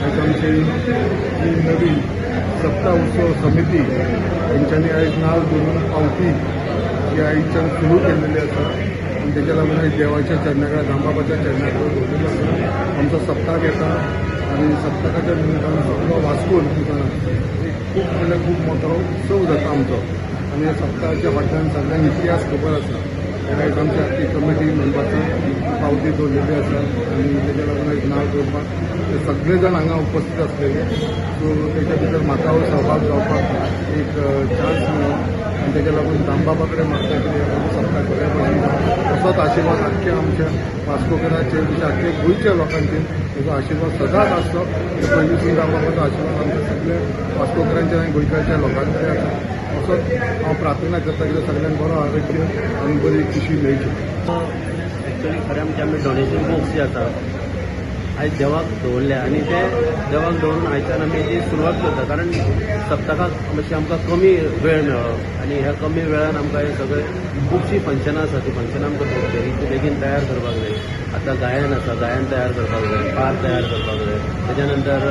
आयज आमची ही नवी सप्ता उत्सव समिती तेंच्यांनी आयज नाल दवरून पावती ही आयच्यान सुरू केलेली आसा आनी तेच्या लागून आयज देवाच्या चरणा कडेन, दामबाबाच्या चरणा कडेन दवरिल्लो आसा. आमचो सप्ताक येता आनी सप्तकाच्या निमतान सगळो वास्कोन एक खूब म्हणल्यार खूब मोठो उत्सव जाता आमचो. आनी ह्या सप्तकाच्या फाटल्यान सगळ्यांक इतिहास खबर आसा. आयज आमची आख्खी कमिटी मेंबर्सां पावती दवरलेली आसा आनी तेच्या लागून आयज नाल दवरपाक ते सगळे जाण हांगा उपस्थित आसलेले. सो तेच्या भितर म्हाका सहभाग जावपाक एक चान्स मेळ्ळो आनी तेच्या लागून दामबाबा कडेन मागता की सप्ताक बऱ्या भशेन असोच आशिर्वाद आख्ख्या आमच्या वास्कोकराचेर, तशें आख्खे गोंयच्या लोकांचेर तेजो आशिर्वाद सदांच आसचो. पयलींसून दामबाबाचो आशिर्वाद आमच्या सगळ्या वास्कोकरांचेर आनी गोंयकाराच्या लोकांचेर आसा. असोच हांव प्रार्थना करता की सगळ्यांक बरो आरोग्य आनी बरी खुशी मेळची. एक्चुअली खरें म्हणजे आमी डोनेशन बुक्स जे आसा आयज देवाक दवरल्या आनी ते देवाक दवरून आयच्यान आमी ती सुरवात करता, कारण सप्तकाक मातशें आमकां कमी वेळ मेळ्ळो आनी ह्या कमी वेळान आमकां हे सगळे खुबशीं फंक्शनां आसा, ती फंक्शनां आमकां बेगीन बेगीन तयार करपाक जाय. आतां गायन आसा, गायन तयार करपाक जाय, पार तयार करपाक जाय. तेच्या नंतर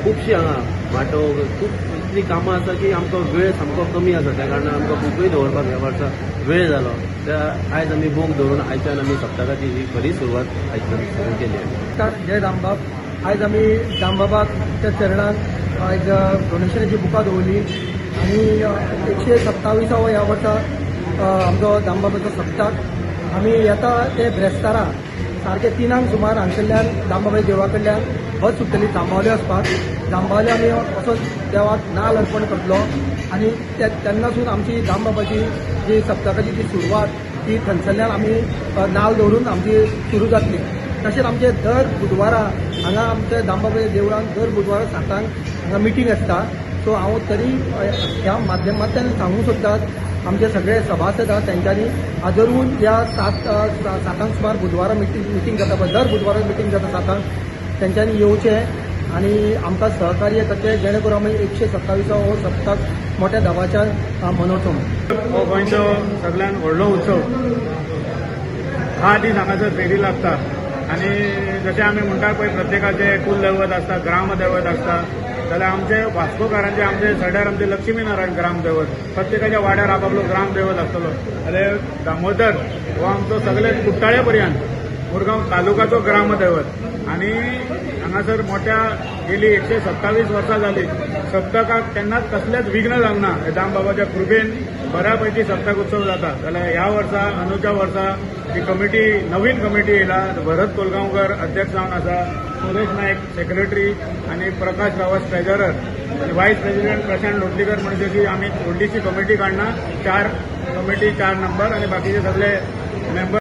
खुबशीं हांगा माटव, खूब इतलीं कामां आसा की आमकां वेळ सामको कमी आसा. त्या कारणान आमकां बुकूय दवरपाक ह्या वर्सा वेळ जालो. त्या आयज आमी बूक दवरून आयच्यान आमी सप्तकाची ही खरी सुरवात आयच्यान सुरू केली. नमस्कार, जय दामबाब. आयज आमी दामबाबाच्या चरणात आयज डोनेशनाची बुकां दवरली आनी 127वो ह्या वर्सा आमचो दामबाबाचो सप्ताक. आमी येता ते ब्रेस्तारा सारके 3क सुमार हांगसरल्यान दामबाबाच्या देवळा कडल्यान बस सुट्टली जांबावले वचपाक. जांबावले आमी असोच देवाक नाल अर्पण करतलो आनी तेन्नासून आमची दामबाबाची जी सप्तकाची जी सुरवात ती थंयसरल्यान आमी नाल दवरून आमची सुरू जातली. तशेंच आमचे दर बुधवारा हांगा आमच्या दामबाबाच्या देवळान दर बुधवारा 7क हांगा मिटींग आसता. सो हांव तरी ह्या माध्यमांतल्यान सांगूंक सोदतात, आमचे सगळे सभासद आहा तेंच्यांनी आजरून ह्या 7 7क सुमार बुधवारा मिटींग जाता पळय, दर बुधवारा मिटींग जाता 7क, तेंच्यांनी येवचें आनी आमकां सहकार्य करचें, जेणे करून आमी 127वो हो सप्तक मोठ्या दबाज्यान मनोवचो म्हणून. हो गोंयचो सगळ्यात व्हडलो उत्सव. 10 दीस हांगासर फेरी लागता आनी जशें आमी म्हणटा पळय, प्रत्येकाचे कुलदैवत आसता, ग्रामदैवत आसता, जाल्यार आमचे वास्कोकारांचे आमचे सड्यार आमचे लक्ष्मी नारायण ग्रामदैवत. प्रत्येकाच्या वाड्यार आपापलो ग्रामदैवत आसतलो. जाल्यार दामोदर हो आमचो सगळे कुट्टाळे पर्यंत मुरगांव तालुकाचो ग्रामदैवत. आनी हांगासर मोठ्या गेली 127 वर्सां जाली सप्तकाक केन्नाच कसलेच विघ्न जावंक ना. दामबाबाच्या कृपेन बऱ्या पैकी सप्तक उत्सव जाता. जाल्यार ह्या वर्सा, अंदूच्या वर्सा ही कमिटी, नवीन कमिटी येयला. भरत कोलगांवकर अध्यक्ष जावन आसा, सुरेश नायक सेक्रेटरी आनी प्रकाश गांवस ट्रेजरर आनी व्हायस प्रेसिडेंट प्रशांत लोटलीकर. म्हणजे अशी आमी व्हडलीशी कमिटी काडना, चार कमिटी, चार नंबर आनी बाकीचे सगळे मेंबर.